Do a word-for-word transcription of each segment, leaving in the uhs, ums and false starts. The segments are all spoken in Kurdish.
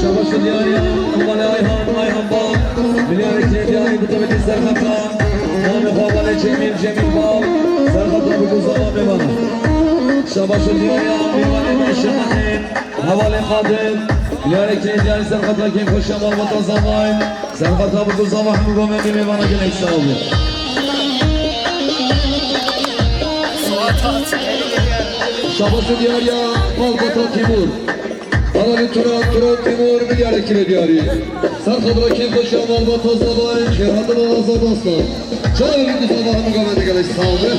Şabaş û diyariya hevalê Ayhan, Ayhan Bal. Milyarek lê diyarî bi tebetî serxeta. Namê xwe hevalê Cemîl, Cemîl Bal. Serxeta bi guzava mêvana. Şabaş û diyariya mêvanê me Şemexê. Hevalê Qadir. Milyarek lê diyarî serxeta kêfxweşiya malbata Zavay. Serxeta bi guzava hemû gomendê mêvana gelek sax bî. Şabaş û diyariya malbata Tîmûr. Hevalê Turan, Turan Tîmûr, milyarek lê diyarî. Serxeta kêfxweşiya malbata Zavay, Xêrhatî Baba Zerdastan. Çavê bi guzava hemû gomendê gelek sax bî.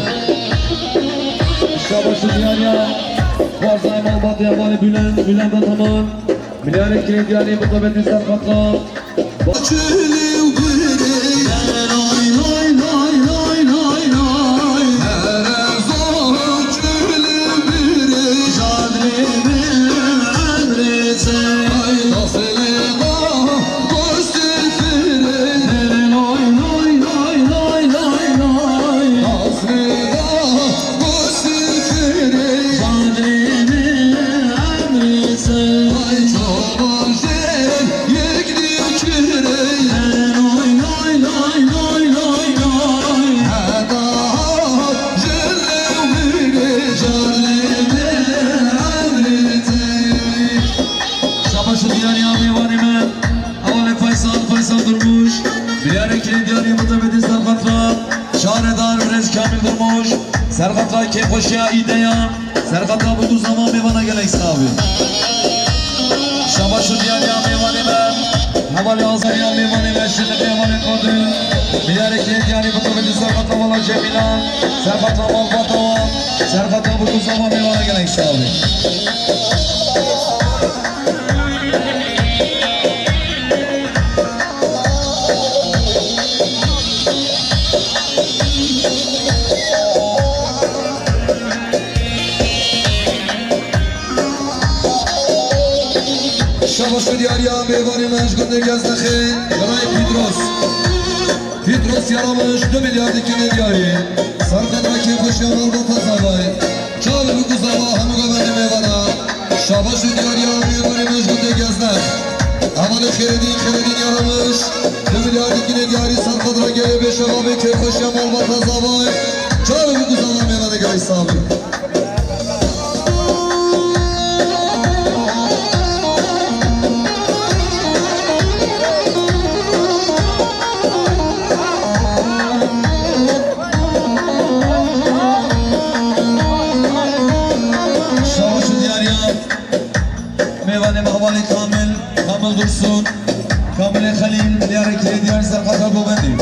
Şabaş û diyariya xwarzayê malbatê hevalê Bülent, Bülent Ataman. Milyarek lê diyarî bi tebetî serxeta. Şabaş û diyariya mêvanê me. Hevalê Faysal, Faysal Durmuş. Milyarek lê diyarî bi tebetî serxeta. Şaredar Birêz Kamîl Durmuş. Serxeta kêfxweşiya îdeya. Serxeta bi guzava mêvana gelek sax bî. Şabaş û diyariya mêvanê me. Hevalê Azariya mêvanê me. Şirnexê hevalê Qadir. Milyarek lê diyarî bi tebetî serxeta vala Cemîlan. Serxeta malbata wan. Serxeta bi guzava mêvana gelek sax bî. Şabaş û diyariya mêvanê me ji gundê Geznexê, birayê Pîtros. Pîtros Yaramiş, du milyar dikin diyarî. Serxeta kêfxweşiya malbata Zavay. Çavê bi guzava hemû gomendê mêvana. Şabaş û diyariya mêvanê me ji gundê Geznex. Hevalê Xêredîn, Xêredîn Yaramiş. Du milyar dikin diyarî serxeta gelê bêşevabê kêfxweşiya malbata Zavay. Çavê bi guzava mêvanê gelek sax bî. Şabaş û diyariya mêvanê me hevalê Kamil, Kamil Dursun, Kamilê Xelîl, milyarek lê diyarî serxeta govendê.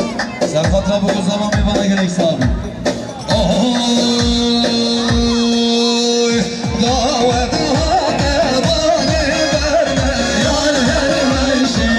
Serxeta bi guzava mêvana gelek sax bî. Oy, dawe, dawe, dawe, berme, yar, her meşin,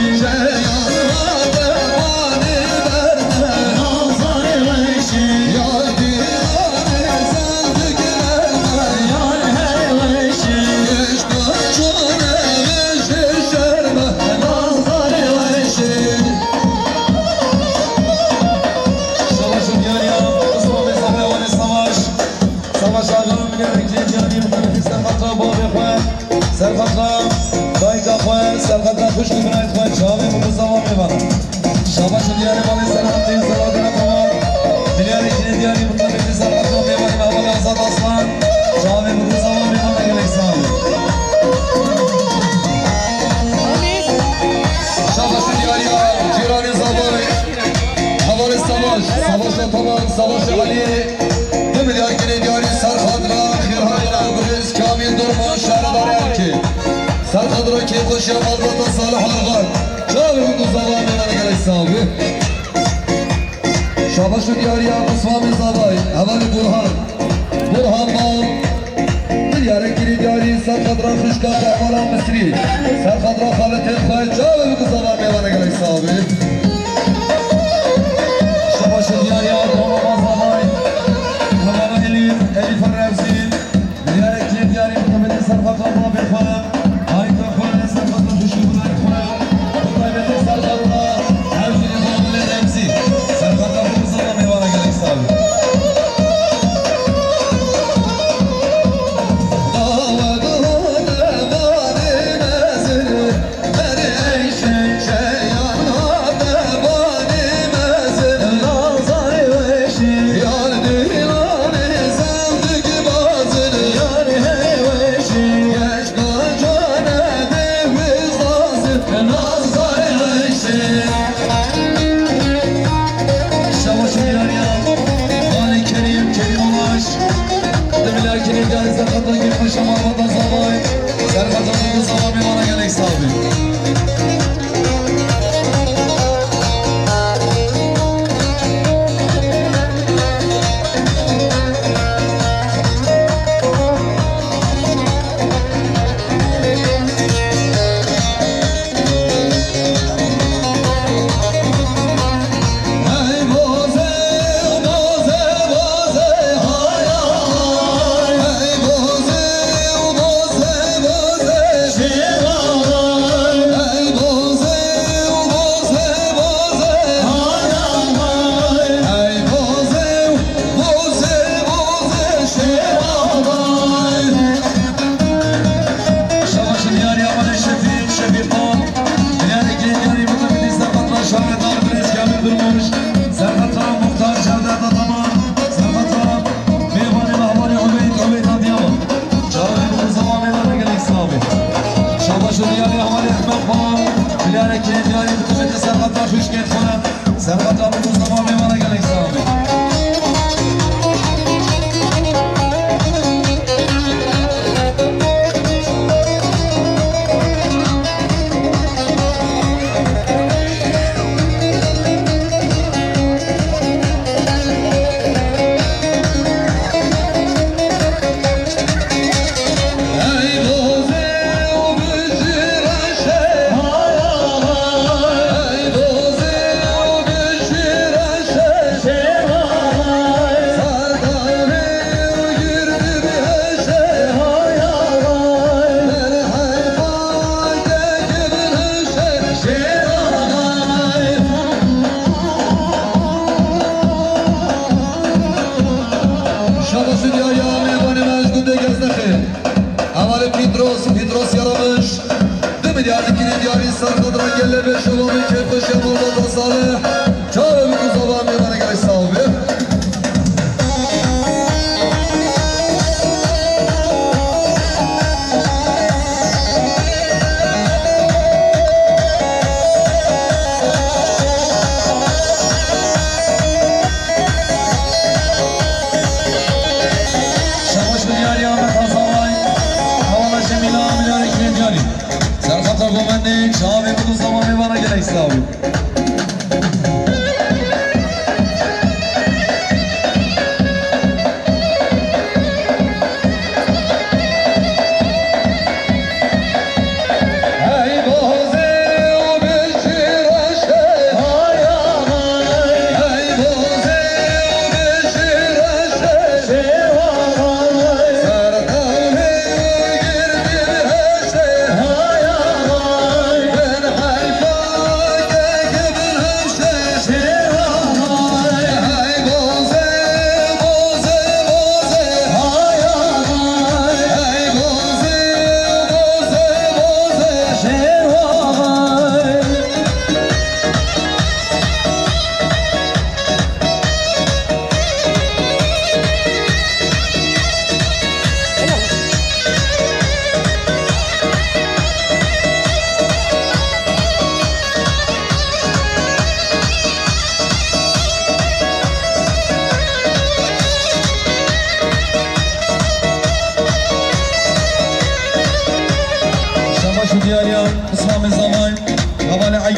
Xwişk û birayê xwe, çavê min bi zava mêvan. Şabaş û diyarê malê Selahattin, Selahattin Ataman. Milyarê kirê diyarî, mutebî serqatî mêvanê me, hevalê Azad Aslan. Çavê min bi zava mêvan, gelek sax bî. Şabaş û diyariya cîranê Zavay. Hevalê Savaş, Savaş Ataman, Savaş Elî. Du milyar kirê diyarî ser xatira Xêrhayra Gurez Kamîl Durma şaredarê Erkê. Ser xatira kêfxweşiya malbata Salih Argan. Çavê min bi zava mêvan, gelek sax bî. Şabaş û diyariya Qisvamê Zavay, hevalê Burhan. Burhan Bal. Milyarê kirê diyarî ser xatira xwişka te hevala Misrî. Ser xatira xaletê xwe, çavê min bi zava mêvan, gelek sax bî. Şabaş û diyariya Dona Zavay, hevala Elîf, Elîf Remzî. Milyarek kirê diyarî, mutebî serqatî babê xwe, dayika xwe, serqatî xwişk û birayê xwe, bi taybetî serqatî her jî hevalê Remzî, serqatî xwe bi zava mêvan, gelek sax bî. Şabaş û diyariya, Valî Kerîm, Kerîm Ulaş. Di milyar kirê diyarî serqatî kêfxweşiya malbata Zavay. Serqatî bi zava mêvan, gelek sax bî. Şabaş û diyariya malê Şefîq, Şefîq Xan. Milyarê kirê diyarî, mutebî serqatî şaredar Birêz Kamîl Durmuş. Serqatî Muxtar Cevdet Ataman. Serqatî mêvanê me hevalê Ubeyd, Ubeyd Adiyaman. Çavê min bi zava mêvan, gelek sax bî. Şabaş û diyariya hevalê Ehmed Xan. Milyarê kirê diyarî, mutebî serqatî xwişkên xwe. Serqatî bi zava mêvan, gelek sax bî. Şabaş û diyariya mêvanê me ji gundê Gezdexê. Hevalê Pîtros, Pîtros Yaramiş. Du milyar kirê diyarî serqatî gelê Beşovamê kêfxweşiya malbata Salih. Çavê min bi zava mêvan, gelek sax bî. Şabaş û diyariya Ahmet Hasan Bay, hevala Cemîla, milyarê kirê diyarî. Serqatî bo me ne, çavê min bi zava mêvan, gelek sax bî.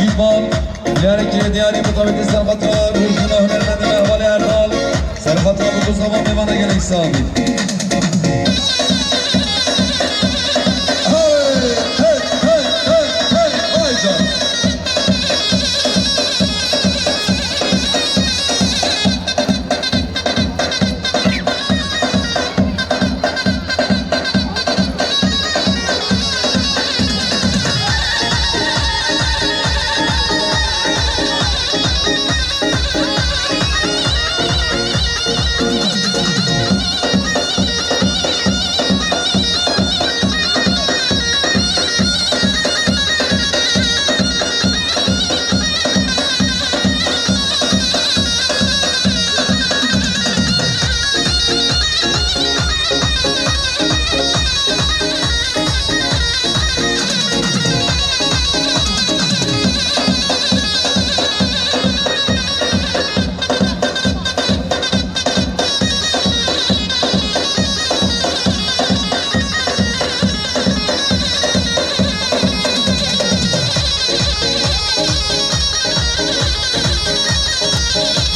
Gîtman, milyarê kirê diyarî mutabîtê serqatra rojguna hunermendê me Hevalê Erdal, serqatra bi kuzava mêvana gelek sax bî. Hey, hey, hey, hey, hey, ay can.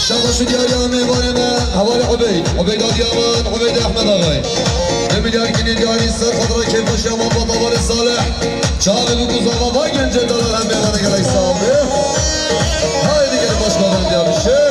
Şabaş û diyariya mêvanê me, Hevalê Ubeyd, Ubeyd Adiyaman, Ubeyd Ehmed Axay. Di milyar kinê diyarî ser xatira kêfxweşiya malbata Hevalê Salih. Çavê bi kuzava va gencê delal em mêvanê gelek sax be. Haydi gelin başkanlar diye bir şey.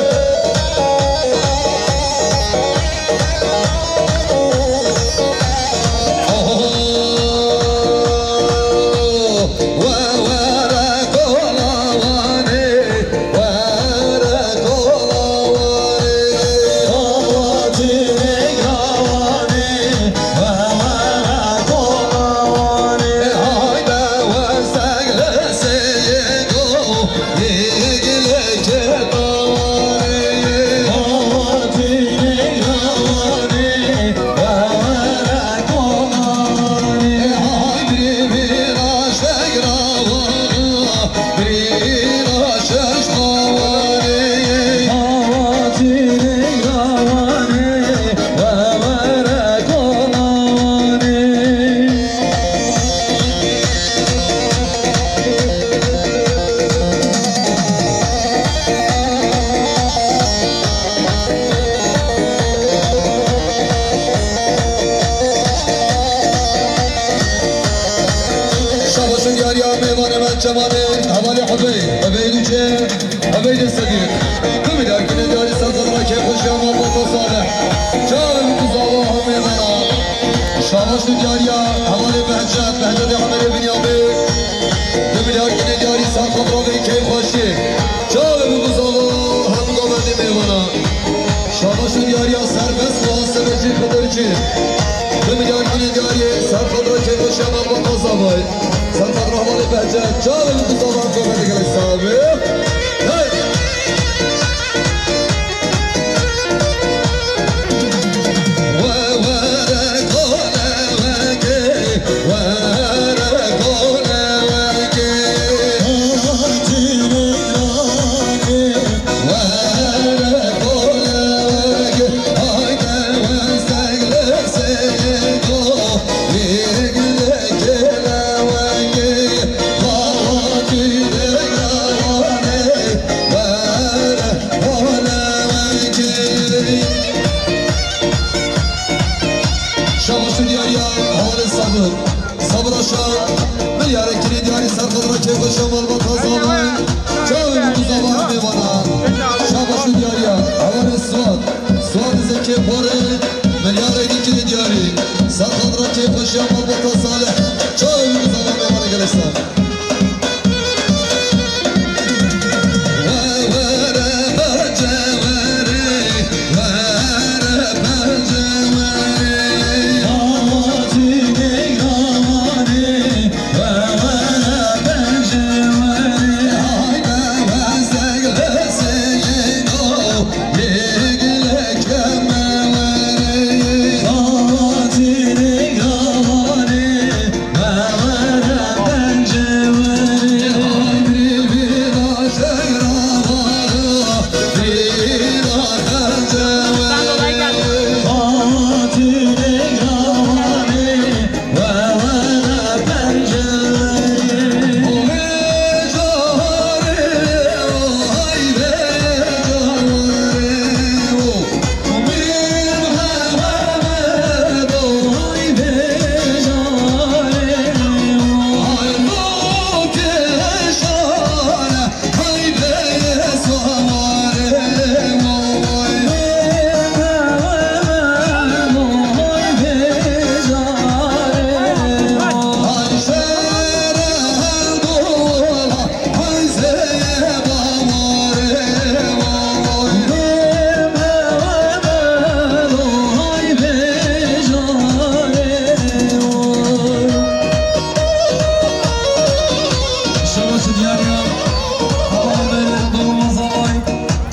Şabaş û diyariya mêvanê me, çemanê Hevalê Hubey, Hubey Duçe, Hubey de Sedîq. Bi milyar kinê diyarî ser xatira kêfxweşiya malbata Salih. Çavê bi kuzava ha mêvana. Şabaş û diyariya Hevalê Behcet, Behcetê Emelê Binyamê. Di milyar kinê diyarî ser xatira vê keyfxweşiyê. Çavê bi kuzava hem govendê mêvana. Şabaş û diyariya serbest muhasebecî Xidrcî. Di milyar kinê diyarî ser xatira keyfxweşiya me bata zavay. Ser xatira Hevalê Behcet. Çavê bi kuzava hem govendê gelek sax be. Hey!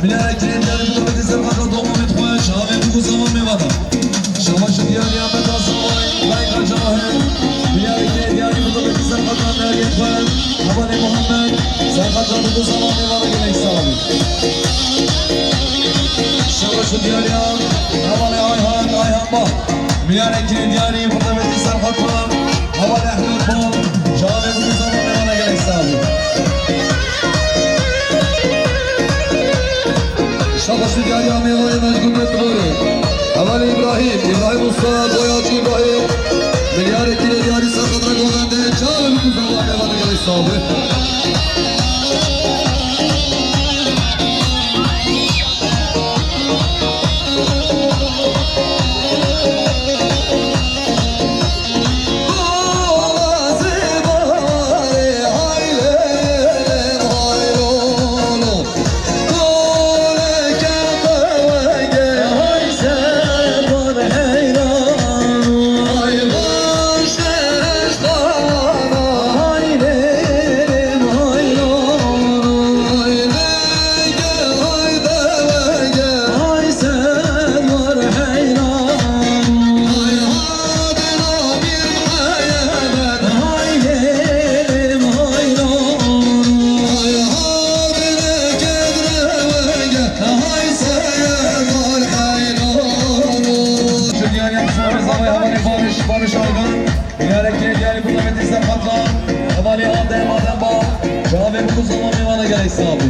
Bilerek kirin diyarî bu da bidî serqata domamê xwe, çavê bû ku zaman mêvana. Şabaş û diyariya me da zavay, layka cahil. Bilerek kirin diyarî bu da bidî serqata neriyê xwe. Hevalê Muhammed, serqata bû ku zaman mêvana gelek sağ olun. Şabaş û diyariya, hevalê Ayhan, Ayhan ba. Bilerek kirin diyarî bu da bidî serqata. Hevalê Ehmed ba, çavê bû ku zaman mêvana gelek sağ olun. Şabaş û diyariya mêvanê me ji gundê Tirorê. Hevalê Îbrahîm, Îbrahîm Usta, Boyacı Îbrahîm. Milyarê kîlê diyarî ser xatir govendê, çavê min ku zewar mêvanê gelek sax be. Barış, Barış Aygan, diyarek diyarî bu da bidî serqata, hevalê Adem, Adem ba, çavê bû ku zaman mêvana gelek sax be.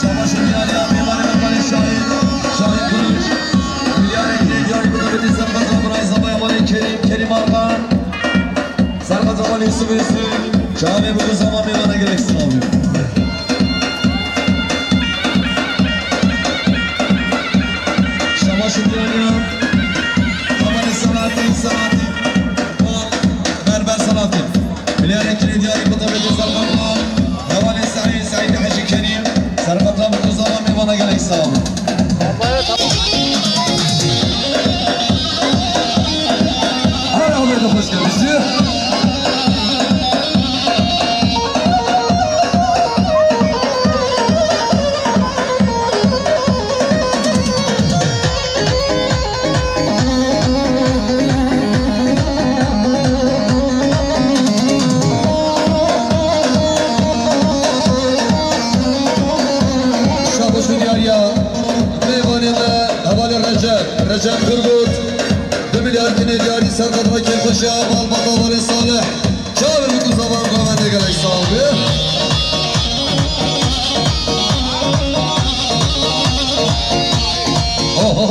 Şabaş û diyariya mêvanê me Şahin, Şahin Kılıç. Diyarek diyarî bu da bidî serqata, Biray Zabay, hevalê Kerim, Kerim Arkan. Serqata hevalê Yusuf Yusuf. Çavê bû ku zaman mêvana gelek sax be. Şabaş û diyariya. Hevalê Selahattin, Selahattin. Berber Selahattin. Bilyarê kirê diyarî kutabê dozan baba. Hevalê Seîd, Seîd Hecî Kerîm. Serqata bi dozan mêvana gelek sax be. Her avê de hoş gelmişti. Şabaş û diyariya mêvanê me hevalê Recep, Recep Turgut. Du milyar kinê diyarî serqat ve kêfxweşiya malbata hevalê Salih. Çavê min ku zevan govendê gelek sal be. Oho.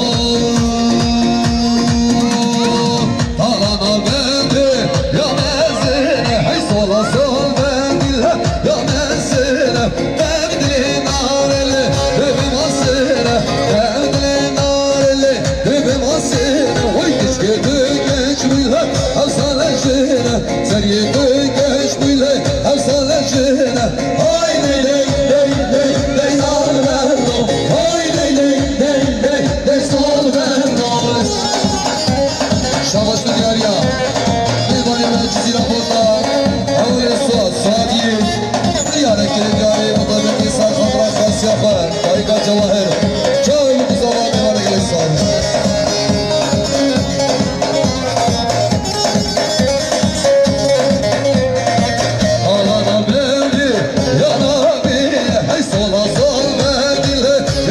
Talana bende ya mezene, hey sola sol bendile ya mezene. Devdilê narele, dibim asere, devdilê narele, dibim asere. Oy, keşke dökeç bile, hevsale jere, seriye dökeç bile, hevsale jere. Hay ley ley ley ley ley, narelo. Hay ley ley ley ley ley, sol bendo. Şabaş tu diyariya. Mêvanê me Cizîra Bozda. Hevalê Suat, Suadiyê. Diyarek diyarê mutabîqî ser xatira xasiya xwe. Dayika Cewahir. Çavê min ku zava mêvanê gelek sal. Alana beri, yana beri, hey sola sol beri,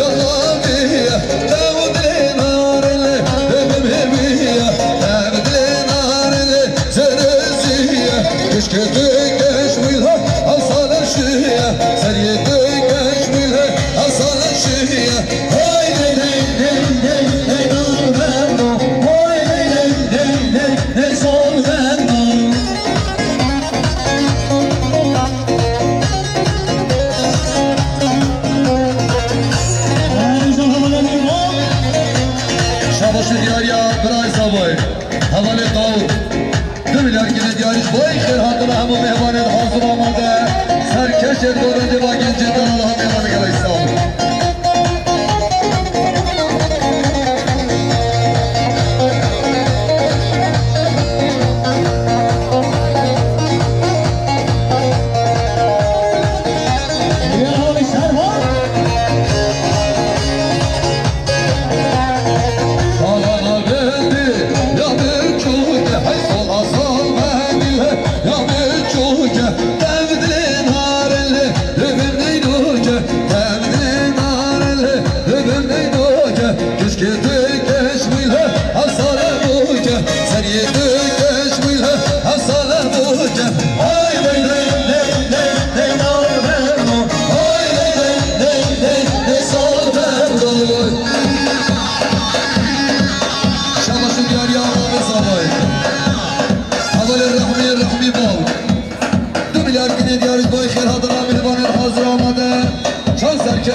yana beri. Devdilê narele, dibim hemiye, devdilê narele, zeresiye. Keşke dökeş bile, hevsale şiye, seriye dökeş bile, hevsale şiye. Hay ley ley ley ley ley, dal bendo. Hay ley ley ley ley ley, sol bendo. Şabaş û diyariya Biray Sabay. Hevalê Dawûd. Du milyar kinê diyarî ji bo xêrhatina hemû mêvanên hazir amade. Serkeşê govendê va gencê delal ha mêvanê gelek sal.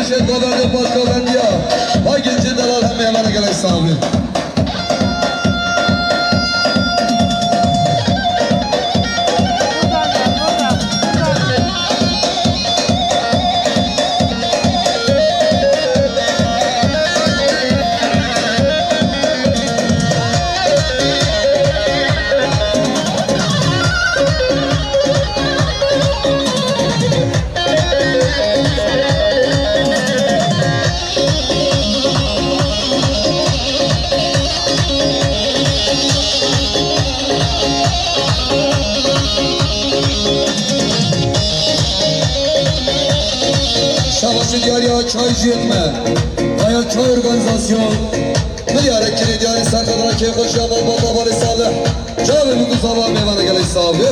Şêt Baberdê Paşka Bendiya, Vay Gençê Delal hemê hemene gelek sax bin. Şabaşê diyariya çay jiyên me, aya çay organizasyon, milyarek kirê diyarên serkadra kêxweşiya malbata Balê Salih. Çavê min ku zava mêvana gelek sax be.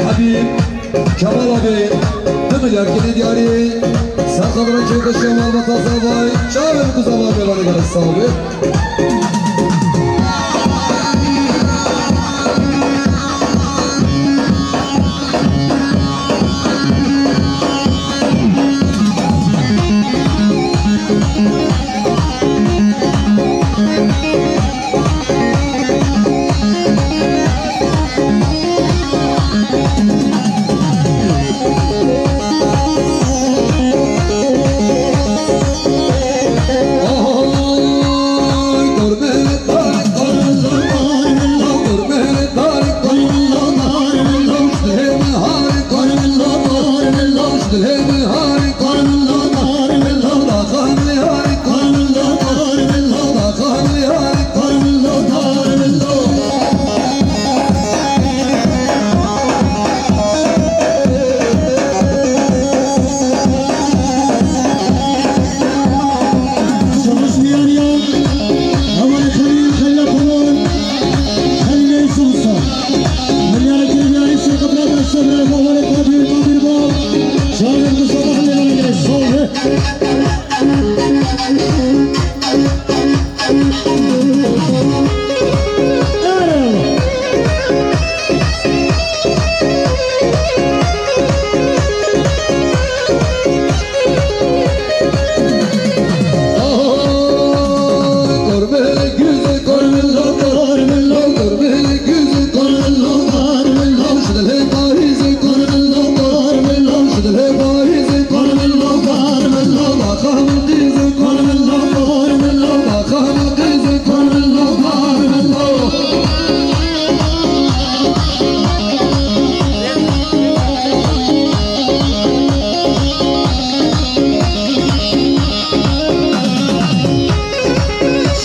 Habîb, Kemal abi, du milyar kinê diyarî, serxedra kêfeşiya malbata zavay, çavên ku zava mêvanê gelek sağ be.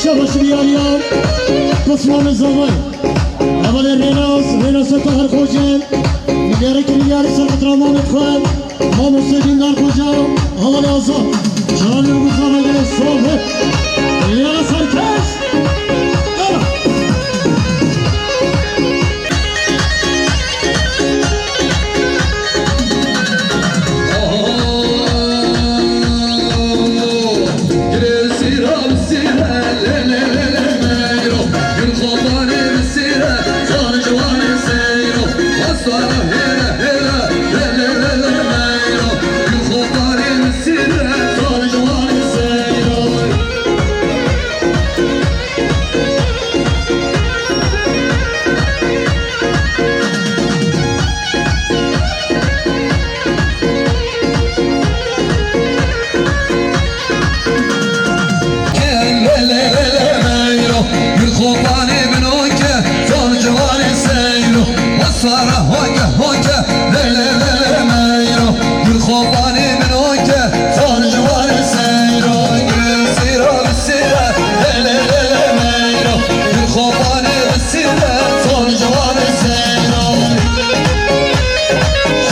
Şabaş diyariya Osman Zavay. Hevalê Rênas, Rênasa Tahir Xoce. Milyarê kirî diyarî ser xatira mamê xwe. Mamoste Dîndar Xoca, hevalê Azad. Çavanê Guzana gelê sağ be. Yara serkeş. Yara.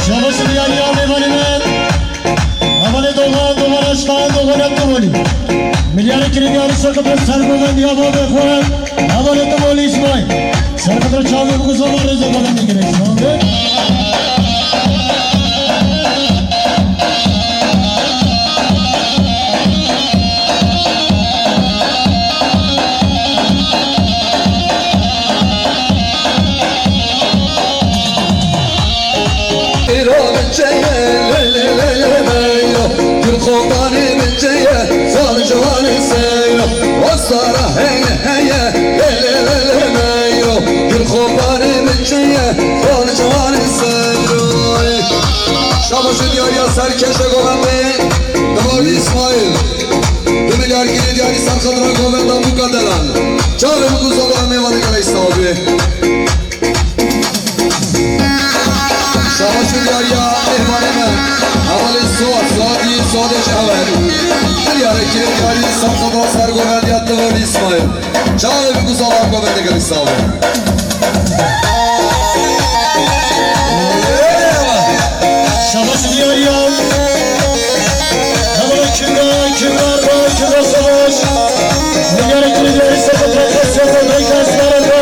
Şabaş diyariya mêvanê me. Hevalê Dogan, Dogan Aşkan, Dogan Abdulwelî. Milyarê kirî diyarî ser xatir sergovendiya bavê xwe. Hevalê Abdulwelî Îsmaîl. Ser xatir çavê biguzava rêze govendê girê. Sağ olun. Îro binçe ye, lê, lê, lê, lê, meyro. Gul Xobanê binçe ye, zar ciwanê seyro. Westara heye, heye, lê, lê, lê, lê, meyro. Gul Xobanê binçe ye, zar ciwanê seyro. Şabaş û diyariya serkeşe govendê, Dimarî Îsmaîl. Du milyar girê diyarî ser xatir govenda Muka Delal. Çavê biguzava mêvanê gelek sağ be. Şabaş û diyariya mêvanê me. Hevalê Suat, Suatî, Suatê Şehwet. Milyarê kirê diyarî ser xatir sergovendiya Dimarî Îsmaîl. Çavê biguzava govendê gelek sağ be. Şabaş diyariya. Hevalê Kibra, Kibra Erba, Kibra Savaş. Milyarê kirî diyarî ser xatir Kosova, Dayka Esmer Erba.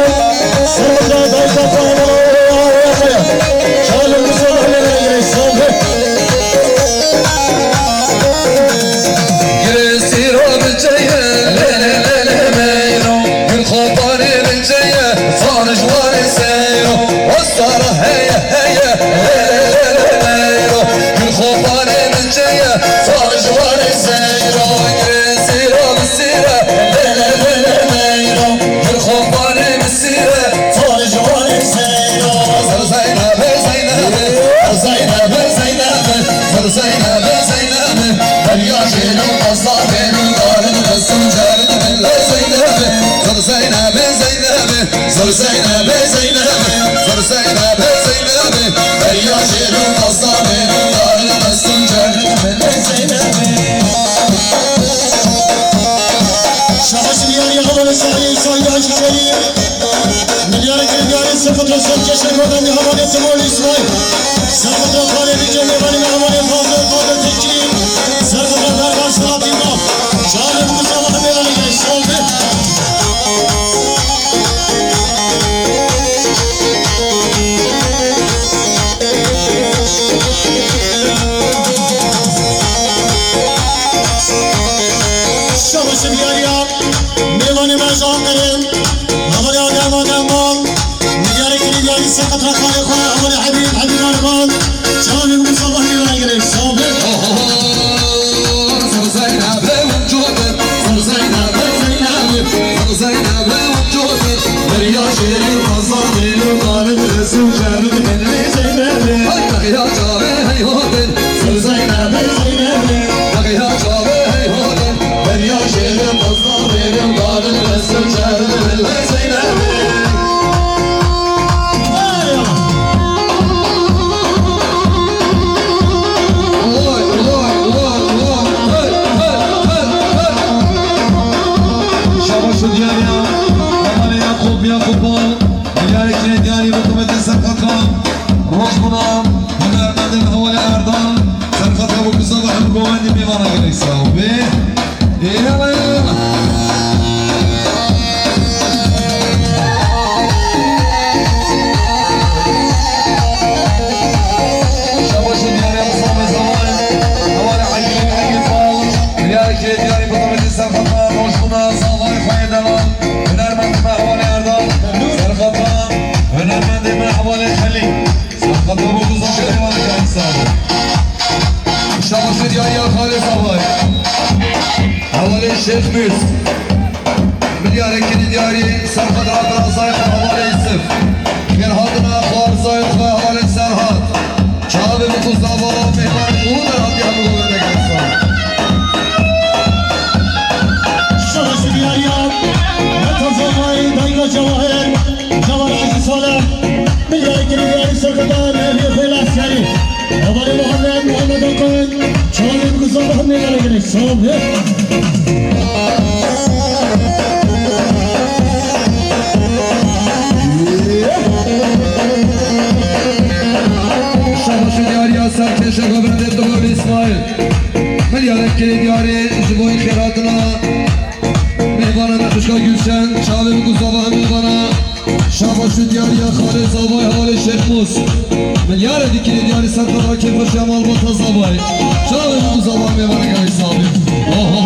Ser xatir Dayka Fahim Erba. Çavê Ya şêro, pazarê, darin, resim, carin, bile Zeynep'e, zor Zeynep'e, Zeynep'e, zor Zeynep'e, Zeynep'e, zor Zeynep'e, Zeynep'e, ya şêro, pazarê, darin, resim, carin, bile Zeynep'e. Şabaş diyar ya, havalı şair, şair, şair. Milyarê kirêt diyarê serxwedra serkêşê godan dê hevalê Timur Îsmaîl. Serxwedra xalê dî cem mêvanê me hevalê Fazil Qadir Tirkî. Serxwedra derbar Selahattin Bab. Şair Mustafa Hemê Alî Gel. Sağ ol. Şabaş diyar ya. Mêvanê me ji Anqerê, hevalê Adem, Adem Bal, milyarê kirêt diyarî serxwedra xalê xwe, hevalê Hebîb, Hebîb Arban, çavê min Mustafa Hemî vegire, sağ be. Zor Zeynep'e, Zeynep'e, Zeynep'e, Zor Zeynep'e, Zeynep'e, Derya şêrê, pazarê, darin, resim, carin, bile Zeynep'e. Ay, ya çavê, hey, ho, bin. Zor Zeynep'e, Zeynep'e, ya çavê, hey, ho, bin. Derya şêrê, pazarê, darin, resim, carin, bile Zeynep'e. Vay ya. Vay, vay, vay, vay. Hey, hey, hey, hey. Şabaş û diyar ya. Hevalê Yakup, Yakup Bal. Milyarê kirêt diyarî bi qûmetê serxwedra. Rojbûna hunermendê me hevalê Erdal. Serxwedra bi ku zava hemû govendî mêvana gelek sağ be. Ê yala yala. Şabaş û diyarê Mustafa Zaman. Hevalê Egîn, Egîn Bal. Milyarê kirêt diyarî bi qûmetê serxwedra. Rojbûna zavayê xwe yê delal. Hunermendê me hevalê Erdal. Serxwedra hunermendê me hevalê Xelîl. Serxwedra bi ku zava mêvana gelek sağ be. Şabaş û diyarî ya xalê zavayê. Hevalê Şêx Mûs. Milyarê kirêt diyarî serxwedra birazayê xwe hevalê Yusuf. Xêrhatina xwarzayê xwe hevalê Serhat. Çavê bi ku zava mêvanê û derhatî hemû govendek insan. Şabaş û diyarî ya. Meta zavayê dayika Cewahir. Cewahir Hacî Salih. Milyarê kirêt diyarî serxwedra Mehmiyê Xêl Eskerî. Hevalê Muhammed, Muhammed Akın. Çavê bi ku zava hemê vegire, sağ be. Şabaş û diyarî ya serkêşê govendê Timur Îsmaîl. Milyarê kirêt diyarî ji bo xêrhatina mêvana me xişka Gülşen. Çavê bi ku zava hemê vana. Şabaş û diyarî ya xalê zavayê hevalê Şêx Mûs. Milyarê dî kirêt diyarî serxwedra kêfxweşiya malbata zavayê. Çavê min ku zava mêvana gelek sağ be. Oho.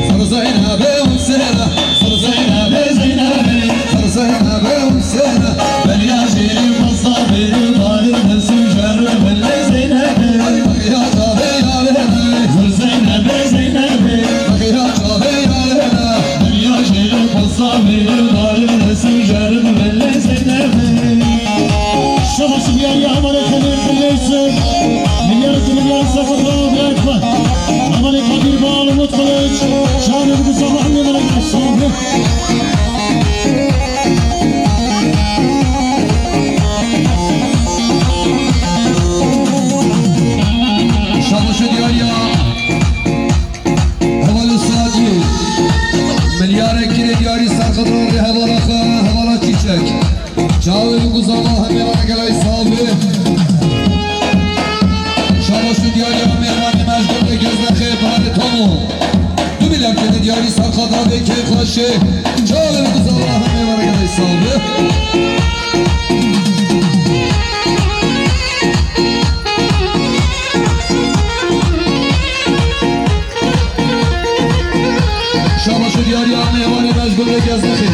Sar Zeynep'e Hüseyin'e, sar Zeynep'e Zeynep'e, sar Zeynep'e Hüseyin'e. Beriya jêrî pasta bêrî balir nesu jar belle Zeynep'e. Ay, bak ya tabe ya bebe. Zor Zeynep'e Zeynep'e. Bak ya Şabaş diyar ya hevalê Xelîl Xelîl Yusuf. Milyar milyar serxwedra bırakma. Hevalê Kadir Bal Umut Kılıç. Şahin bu sabah ne bana. Şabaş diyar ya. Hevalê Sadî, milyarê kirêt diyarî serxwedra rê hevala xwe, hevala Çîçek. Çavê min ku zava hemê vana gelek sağ be. Şabaş û diyarî ya mêvanê me ji gundê Gezdexê, Biharê Tomo. Du milyar kirêt diyarî serxwedra vê kêfxweşê. Çavê min ku zava hemê vana gelek sağ be. Şabaş û diyarî ya mêvanê me ji gundê Gezdexê.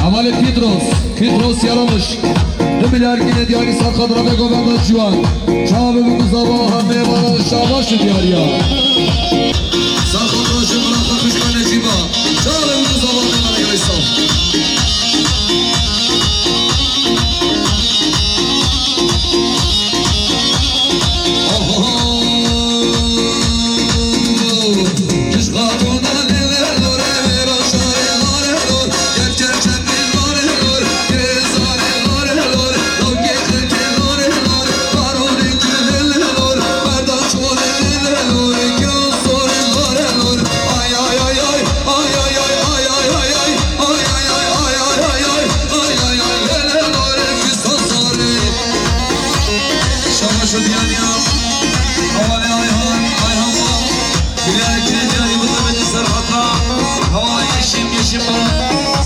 Hevalê Pîtros, Pîtros Yaramiş. Du milyar kirêt diyarî serxwedra vê govenda ciwan. Çavê min ku zava hemê vana şabaş û diyarî ya. Serxwedra ji biraxa xişka Necîba. Çavê min ku zava hemê vana gelek sağ.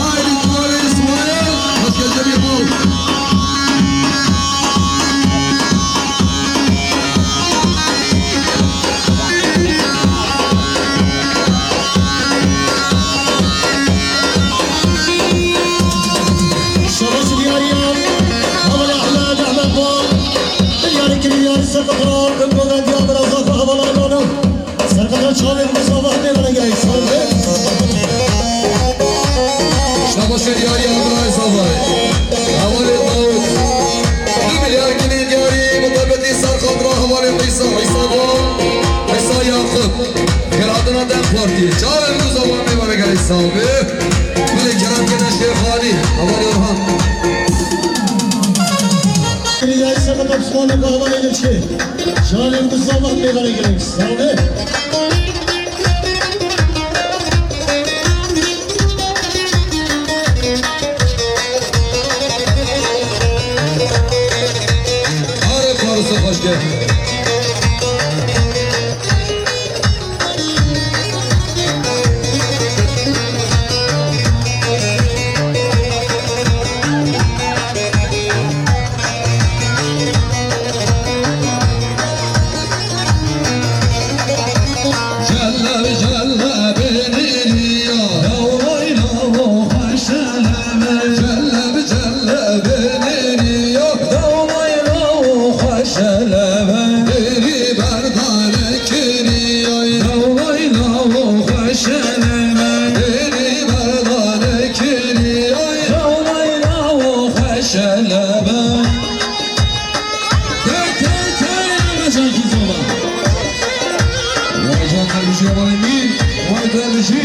Haydi Kumarê İsmail, hoş geldin İbo. Şabaş diyariya, hevala Ehmed, Ehmed Bal. Diyarê kirî, diyarê ser qetra, bin godan diya bira zafa hevala Ronaldo. Serqetan çavên bi zava hemê vere gerek, sağ ol. Şabaşê diyarî Abdullah Zava. Hevalê Dawud. Du milyar kinê diyarî, muhabbetî serqetra hevalê Qeysa, Qeysa Doğan, Qeysa Yakup. Gel adına DEM Parti. Çavên bi zava hemê vere gerek, sağ ol. Belê kerem kene Şêx Alî, hevalê Orhan. Kirî diyarî serqetan Osmanlı kahvalê Leçkê. Şalê Mustafa pêxerê girêk, sağ be. Are parisa xweşke. Celle celle beniriya. Lawlay lawo xweşeleve. Celle celle beniriya. Lawlay lawo xweşeleve. Beri berdane kiriya. Lawlay lawo xweşeleve. Beri berdane kiriya. Lawlay lawo xweşeleve. Tey, tey, tey, Emre Can Kizova. Vay can dervişi, vay min, vay dervişi.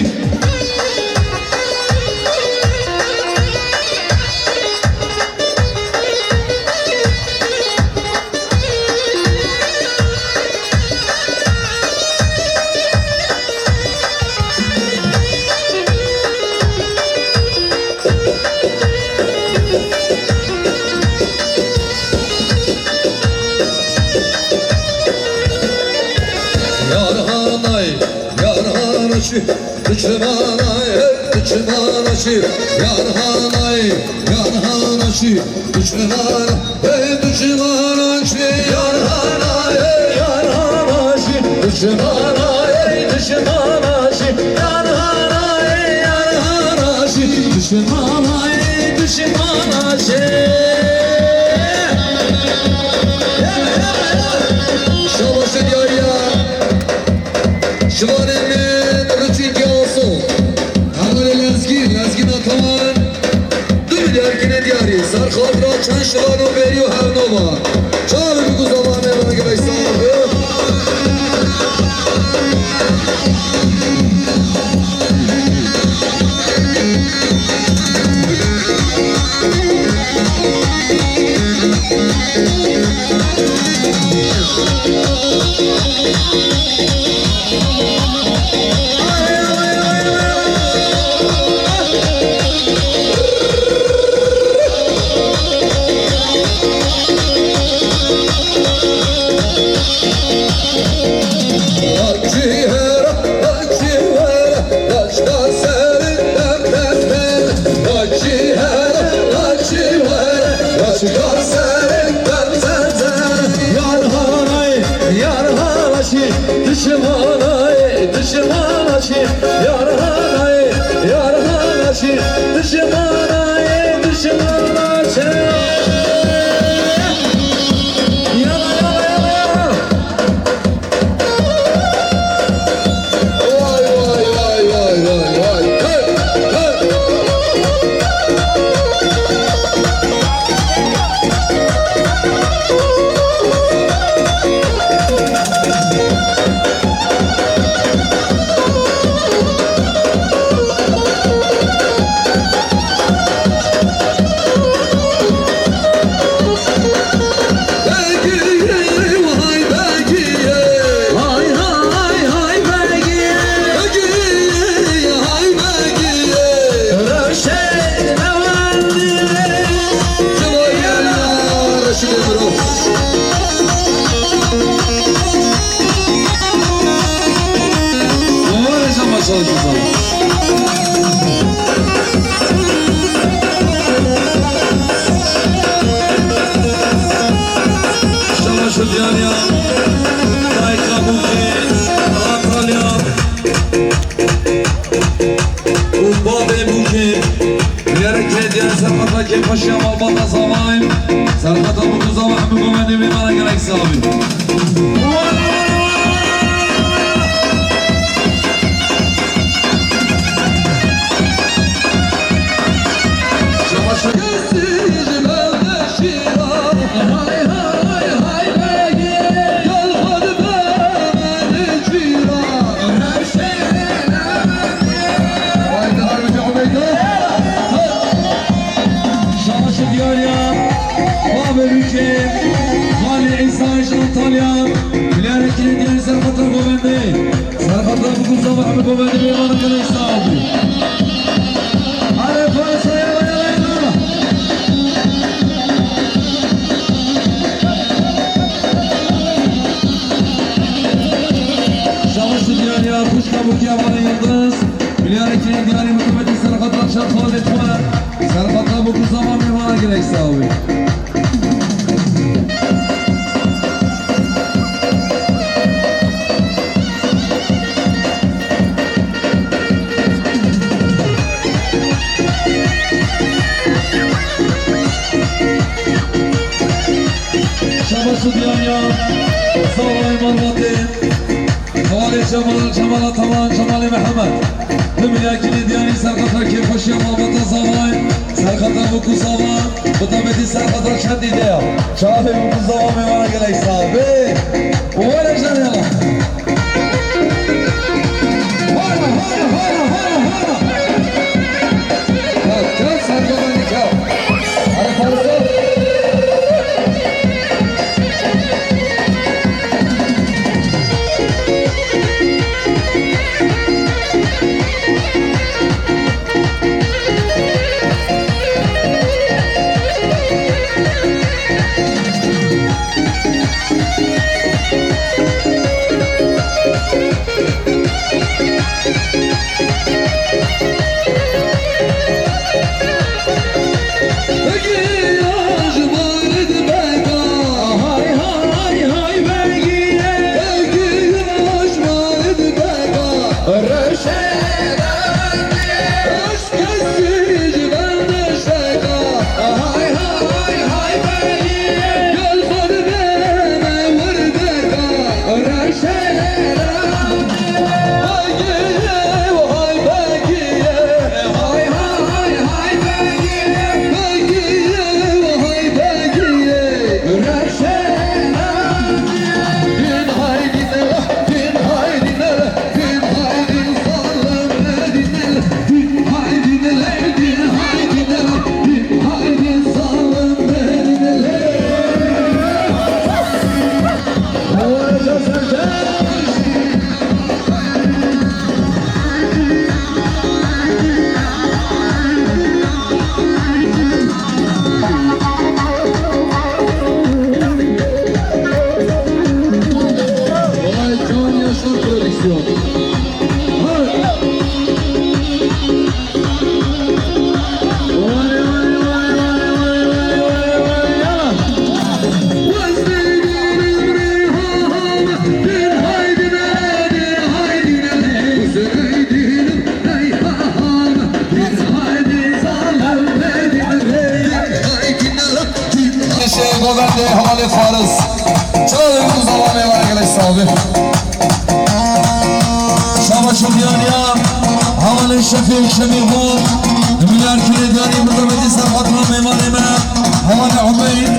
Yar hanay, yar hanaşi, düşmanay, düşmanaşi, yar hanay, yar hanaşi, düşmana, hey düşmanaşi, yar hanay, yar hanaşi. Düşmana ey, düşmana şi, yar hana ey, yar hana şi, düşmana ey, düşmana şi. Şabaş diyar ya. Şivanê min Rûçîngê Aso. Hevalê Lezgîn, Lezgîna Tawan. Du milyar kinê diyarî, ser xatira çend şivan û bêrî û hevnovan. Çavê biguzava mêvana gelek sax be. Yar hanay, yar hanaşi, düşmanay, düşmanaşi, yar hanay, yar hanaşi, düşmanay, düşmanaşi. Yala, yala, yala, yala. Vay, vay, vay, vay, vay, vay. Hey, hey. Şabaş û diyariya dayika Bûkê, Antalya û babê Bûkê. Bilerek hediye serhata kêfxweşiya malbata zavayî. Serhata Bûk û zava hemû gomendê mêvana gelek sax bî. Şabaş û diyariya babê Bûkê, Xalê Îsa ji Antalya. Bilerek hediye serhata gomendê. Serhata Bûk û zava hemû gomendê mêvana gelek sax bî. Hadi Fransa, yala, yala, yala. Şabaş û diyariya xwişka Bûkê Hevalê Yildiz. Bilerek hediye diyarî miqametî serhata çend xalê xwe. Serhata Bûk û zava mêvana gelek sax bî. Şabaş û diyariya zavayê malbatê. Hevalê Cemal, Cemal Ataman, Cemalê Mihemed. Bi milyar kinê diyarî serhata kêfxweşiya malbata zavayê. Serhata Bûk û zava. Bi taybetî serhata çendî de ya. Çavê Bûk û zava mêvana gelek sax bî. Were jene ya. Hana, hana, hana, hana, hana. Ya, kes serhata nikah. Hadi fazla. Faris. Çavê ku zava mêvana gelek sabi. Şaba çû diyariya. Havalê şefê şemê xwe. Milyar kirê diyarî bi zehmetî serqatna mêvanê me. Havalê Umeyd.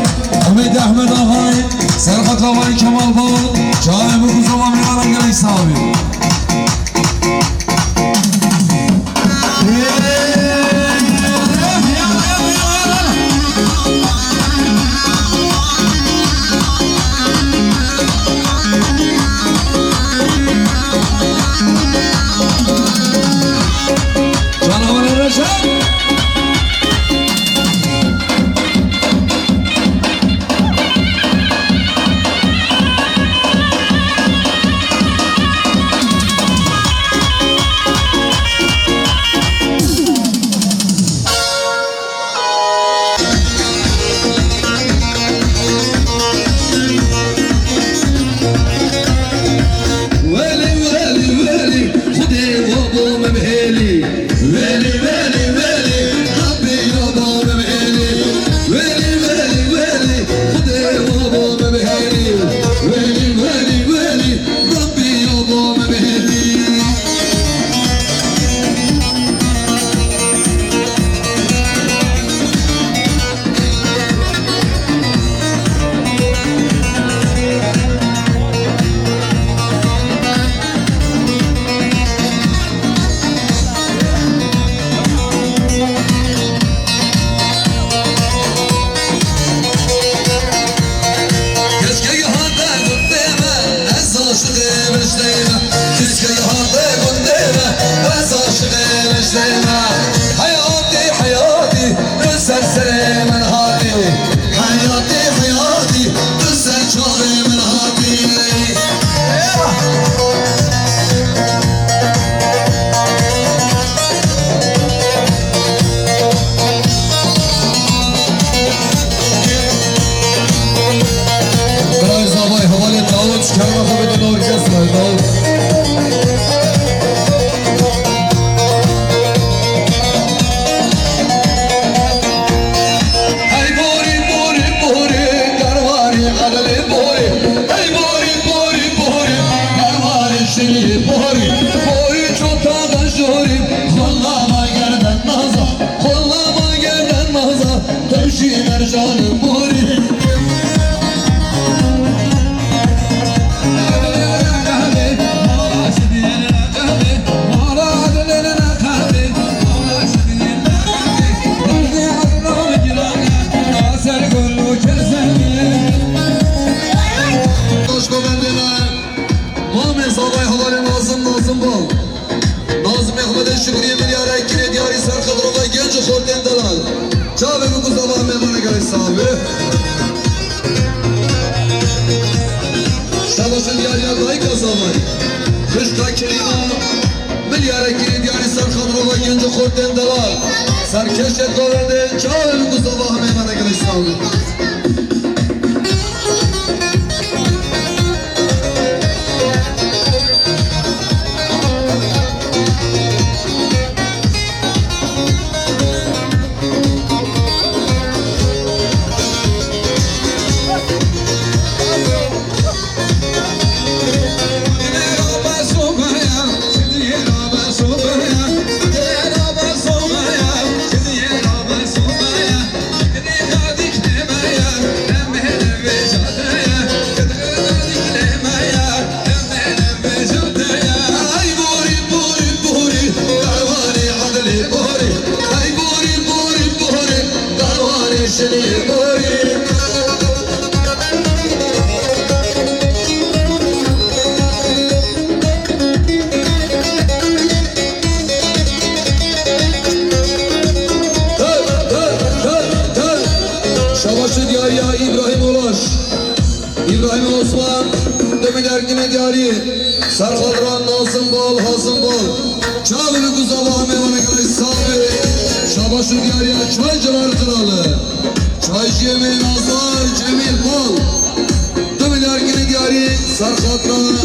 Umeyd Ehmed Axay. Serqatna Vay Kemal Bal. Çavê ku zava mêvana gelek sabi. Canavarê Reşat. Welî, welî, welî, Xwedê we bo me bihêlî. Welî, welî, welî, Rebbî we bo me bihêlî. Welî, welî, welî, Xwedê we bo me bihêlî. Welî, welî, welî, Rebbî we bo me bihêlî. Keşke hate gundê me, ez aşiqê Rişteyê me. Keşke hate gundê me, ez aşiqê Rişteyê me. Heyatî, heyatî, tu ser serê min hatî. Heyatî, heyatî, tu ser çavê min hatî. Birayê zavayê hevalê Dawud, ji kerema xwe bidin orkestra Dawud. Hey borî, borî, borî, derwarê Adilê borî. Hey borî, borî, borî, derwarê Şilî borî. Borî çota da jorî, xulama gerden naza, xulama gerden naza, tevşî mercan borî. Hoş govendê me, mamê zavay hevalê Nazim, Nazim Bal. Nazim Ehmedê Şukriyê milyara kirê diyarî ser xetrova genç û xortên delal. Çavê min ku zava mêvana gelek sax be. Şabaşin diyariya dayika zavay. Xişka Kerîma. Milyara kirê diyarî ser xetrova genc û xortên delal. Serkeşê govendê, çavê min ku zava mêvana gelek sax be. Ay borî, borî, borî, derwarê Adilê borî. Ay borî, borî, borî, derwarê Şilî borî. Şabaşê diyariya Îbrahîm Olaş. Îbrahîm Osman, demê dergînê diyarî, serxadran Nazim Bal, Hazim Bal. Çavê min ku zava mêvana gelek sax be. Şabaş û diyariya çay cirar kralı. Çay jiyê me Nazar Cemîl Bal. Demê dergînê diyarî, serxadran,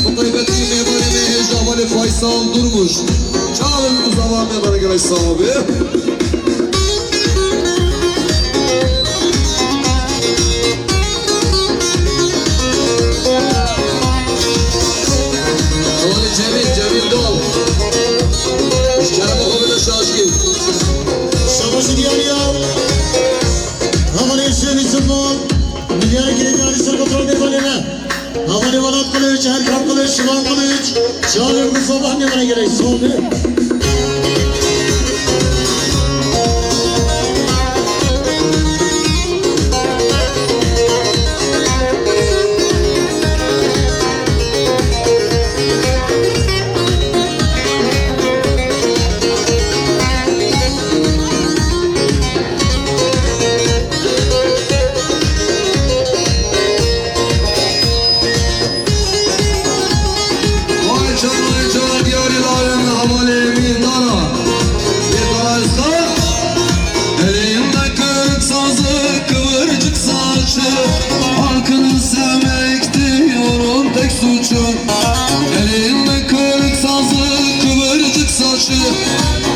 bi taybetî mêvanê me hêja hevalê Faysal Durmuş. Çavê min ku zava mêvana gelek sax be. Sabah ne bana gerek oldu? Vay can, vay can, diyarî lalin hevalê mîndara. Mîndara eskan. Elinde kırık sazı, kıvırcık saçı, halkını sevmekti onun tek suçu. Elinde kırık sazı, kıvırcık saçı,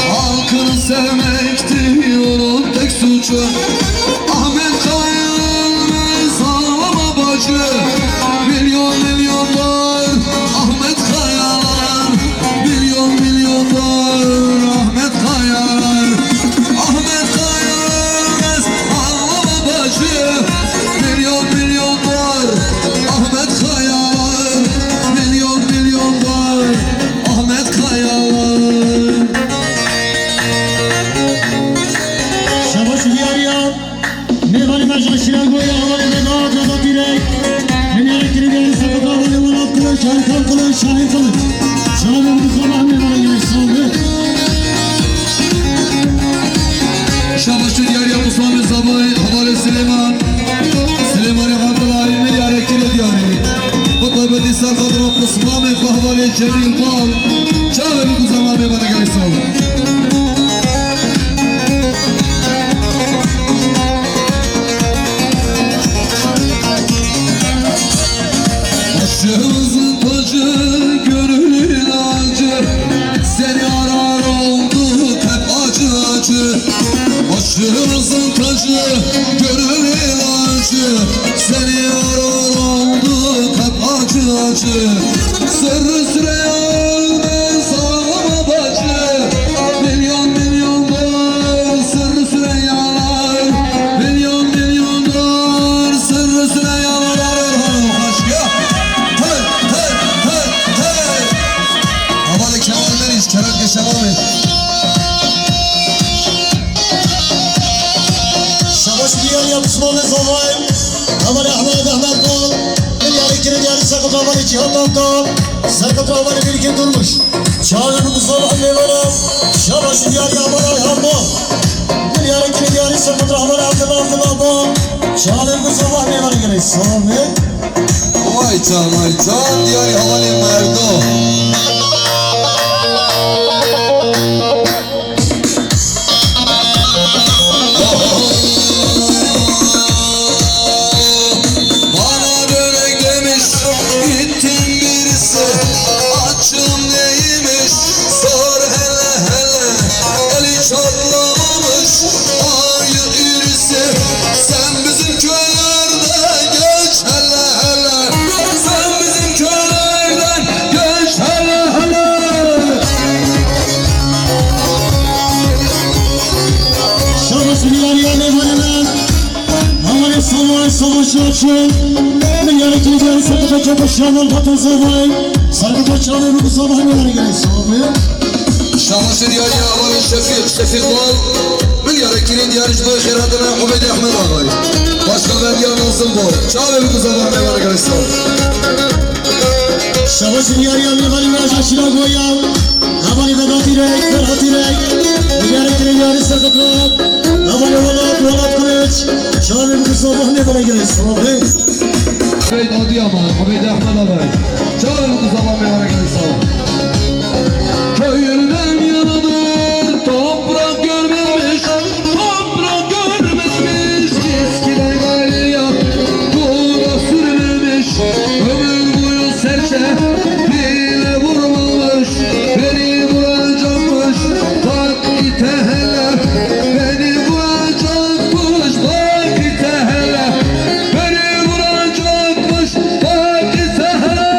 halkını sevmekti onun tek suçu. Ahmet Kayalar, ağlama bacı, milyon milyonlar. Ahmet Kayalar, milyon milyonlar. Ahmet Kayalar, Ahmet Kayalar, ağlama bacı, milyon milyonlar. Ahmet Kayalar, milyon milyonlar. Ahmet Kayalar. Şabaş diyar ya. Mêvanê me ji Şîlagoyê, hevalê Vedat, Vedat Dîrek. Min yarek kirî diyarî Serkota, hevalê Welat Kılıç, Erkan Kılıç, Şahin Kılıç. Şahin Kılıç, sabah mêvana gelek sağlık. Şabaş diyarî Mustafa Zavay, hevalê Silêman. Silêmanê Abdulay, min yarek kirî diyarî. Bi taybetî Serkota Mustafa, hevalê Cemîl Bal. Çavê min ku zaman mêvana gelek sağlık. Başımızın tacı, gönül ilacı, seni arar olduk hep acı acı. Başımızın tacı, gönül ilacı, seni arar olduk hep acı acı. Sırrı Süreyya ölmez, ağlama bacı. Milyon milyonlar, sırrı Süreyyalar. Milyon milyonlar, sırrı Süreyyalar. Aşk ya. Hey, hey, hey, hey. Hevalê Kemal Meriç, Kerem Keşemamê. Şabaş diyar ya Osmanlı Zavay. Hevalê Ahmet, Ahmet Bal. Min yarek kirî diyarî Serkota, hevalê Cihan Damdam. Serkota, hevalê Bilgin Durmuş. Çavê min ku sabah mêvana. Şabaş diyar ya hevalê Ayhan Bal. Min yarek kirî diyarî Serkota, hevalê Abdullah, Abdullah Bal. Çavê min ku sabah mêvana gelek sağlık. Vay can, vay can, diyarî hevalê Merdo. Bana böyle demiş, gittim birisi, açım neymiş, sor hele hele, eli çatlamış, ayı irisi. Sen bizim köylerde geç hele hele, sen bizim köylerden geç hele hele. Şabaş diyar ya mêvanê me. Hevalê Salman Savaş Yalçın. Min yarek kirî diyarî Serkota Çapaşiyan Alpatın Zavay. Serkota, çavê min ku sabah mêvana gelek sağlık. Şabaş diyar ya hevalê Şefîq, Şefîq Bal. Min yarek kirî diyarî ji bo xêratine Ubeyd Ehmed Agay. Başka ben diyar Nazım Bal. Çavê min ku sabah mêvana gelek sağlık. Şabaş diyar ya mêvanê me ji Şîlagoyê. Hevalê Vedat Dîrek, Ferhat Dîrek. Min yarek kirî diyarî Serkota. Hevalê Welat, Welat Kılıç. Çavê min ku sabah mêvana gelek sağlık. Ubeyd Adıyaman, Ubeyd Ahmet Agay. Çavê min ku sabah mêvana gelek sağlık. Köyünden yanadır toprak görmemiş, toprak görmemiş, eskiden gayrı yap, bu da sürmemiş, ömür boyu serçe bile vurmamış, beni vuracakmış, bak git hele, beni vuracakmış, bak git hele, beni vuracakmış, bak git hele.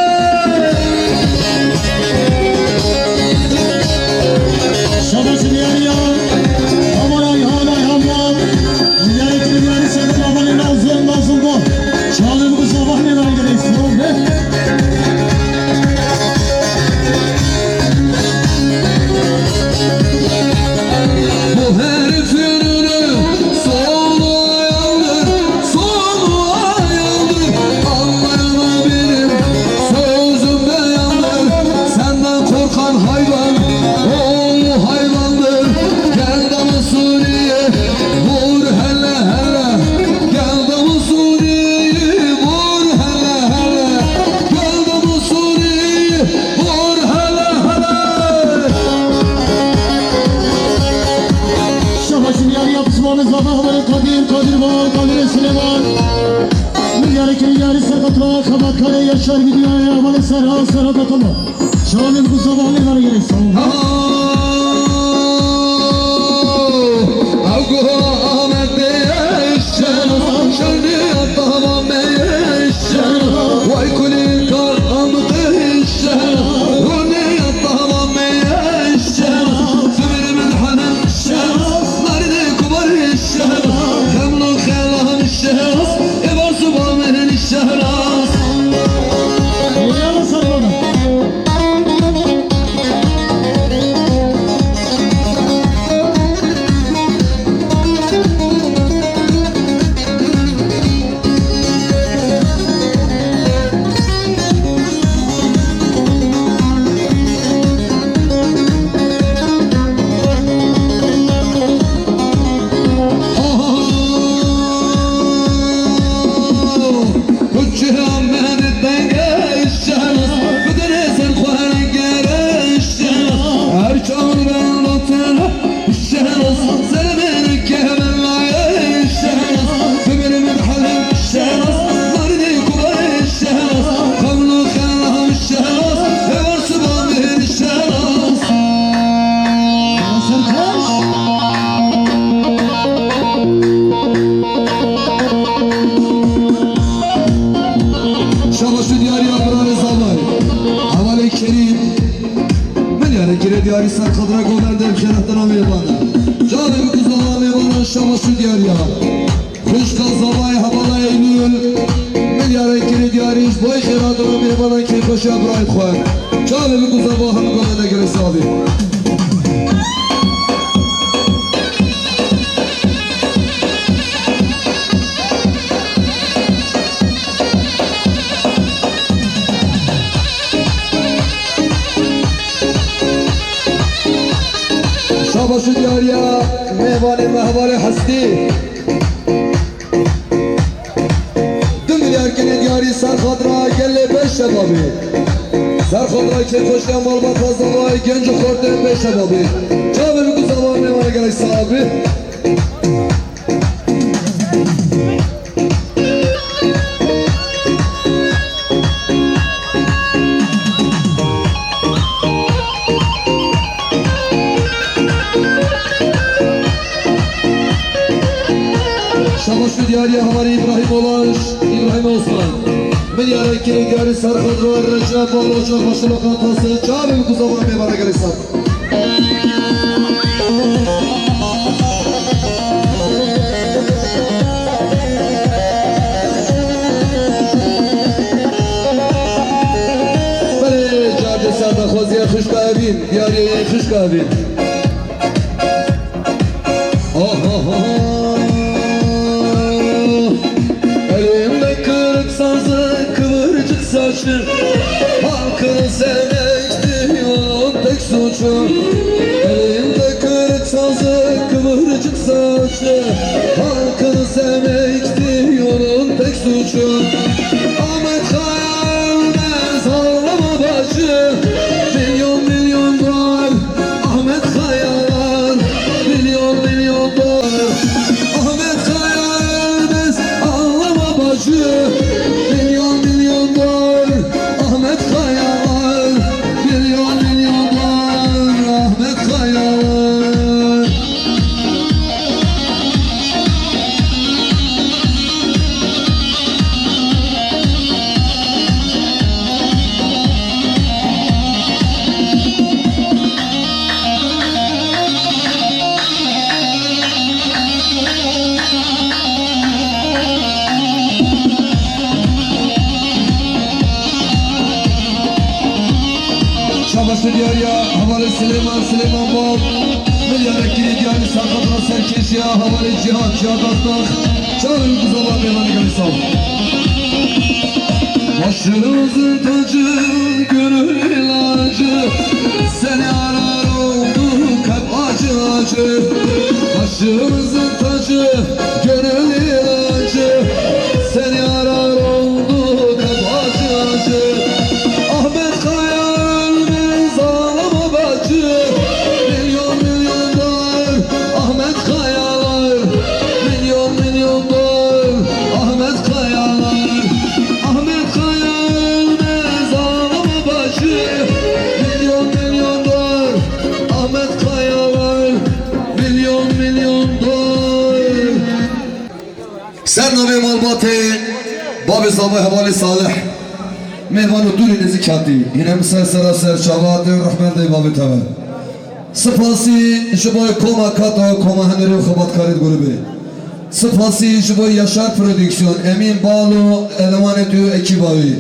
Kadir, Kadir Bal, Kadir Süleyman. Milyarê kirî yarî ser qatra, xebatkarê Yaşar gidiyor ya, bale serha, serha katama. Şahanê bi zavalê var gerek sağ ol. Ew guha Ahmet Bey eşşena, şerniya tamam eşşena. Vay kulî ka amık eşşena, roniya tamam eşşena. Sibir min hanem şena, narine kubar şehras, xemlo xelan şehras, ê bar siba min şehras. Eyvallah, sağ olun. Şabaş û diyariya birarê Zavay. Hevalê Kerîm. Milyarê kirê diyarî ser qedra govendê bi şereftina mêvana. Carê bi ku zava mêvana şabaş û diyariya. Xwişka Zavay hevala Eylül. Milyarê kirê diyarî ji boy xêratina mêvana keyfxweşiya birayê xwe. Carê bi ku zava hem govende gelê savî. Şabaş û diyariya mêvanê me hevalê hestî. Du milyar kinê diyarî ser xatira gelê Beşşebabî. Ser xatira kêfxweşiya malbata zavayê genc û xortên Beşşebabî. Çavê bi ku zava mêvanê gelek sax bî. Şabaş û diyariya hevalê Îbrahîm Olaş, Îbrahîm Osman. Milyarê kirê diyarî ser xwe re Recep Baloç, Xweşilo Qatası, çavê bi ku zava mêvanê gelek sax. Belê, carê ser daxwaziya xişka Evîn, diyariyê xişka Evîn. Aha. Elimde kırık sazı, kıvırcık saçı, halkını sevmekti onun tek suçu. Elimde kırık sazı, kıvırcık saçı, halkını sevmekti onun tek suçu. Ahmet Kaya ölmez, ağlama bacı, milyon milyon doğar. Ahmet Kayalar, milyon milyon dolar. Ahmet Kaya ölmez, ağlama bacı. Milyon milyon dolar. Ahmet Kayalar, milyon milyon dolar. Ahmet Kayalar. Şabaş û diyariya hevalê Silêman, Silêman Bab. Milyarê kirê diyarî ser xatira serkêşiya hevalê Cîhat, Cîhat Aktax. Çavê bi ku zava mêvanê gelek sax. Başımızın tacı, gönül ilacı, seni arar olduk hep acı acı. Başımızın tacı, gönül ilacı, seni arar olduk hep acı acı. Ahmet Kaya ölmez, ağlama bacı. Milyon milyon dolar Ahmet Kayalar. Milyon Ser navê malbatê Babê Zavay Hevalê Salih. Mêvan û dûrî nêzîk hatî. Hîne min ser sera ser çava tên rehmet dey babê te ve. Spasî ji bo koma Kato, koma hunerî û xebatkarê di grûbê. Spasî ji bo Yaşar Prodüksiyon, Emîn Bal û elemanê tu û ekîba wî.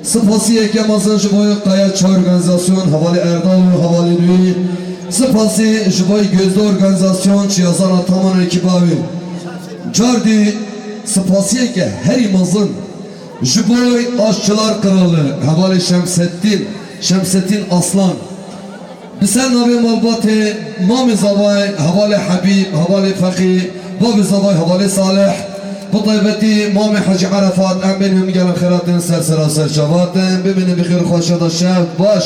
Spasiyeke mezin ji bo Kaya Çay Organîzasyon, hevalê Erdal û hevalên wî. Spasî ji bo Gözde Organîzasyon, Çiyazana Taman û ekîba wî. Cardî spasiyeke herî mezin ji bo Aşçılar Kralı, hevalê Şemseddin, Şemseddin Aslan. Bi ser navê malbatê Mamê Zavay, hevalê Hebîb, hevalê Feqî, Babê Zavay, hevalê Salih, bi taybetî Mamê Hecî Erefat, em bên hemî gelek xêratin ser sera ser çavatin, bimînin bi xêr û xweşiya de şev baş.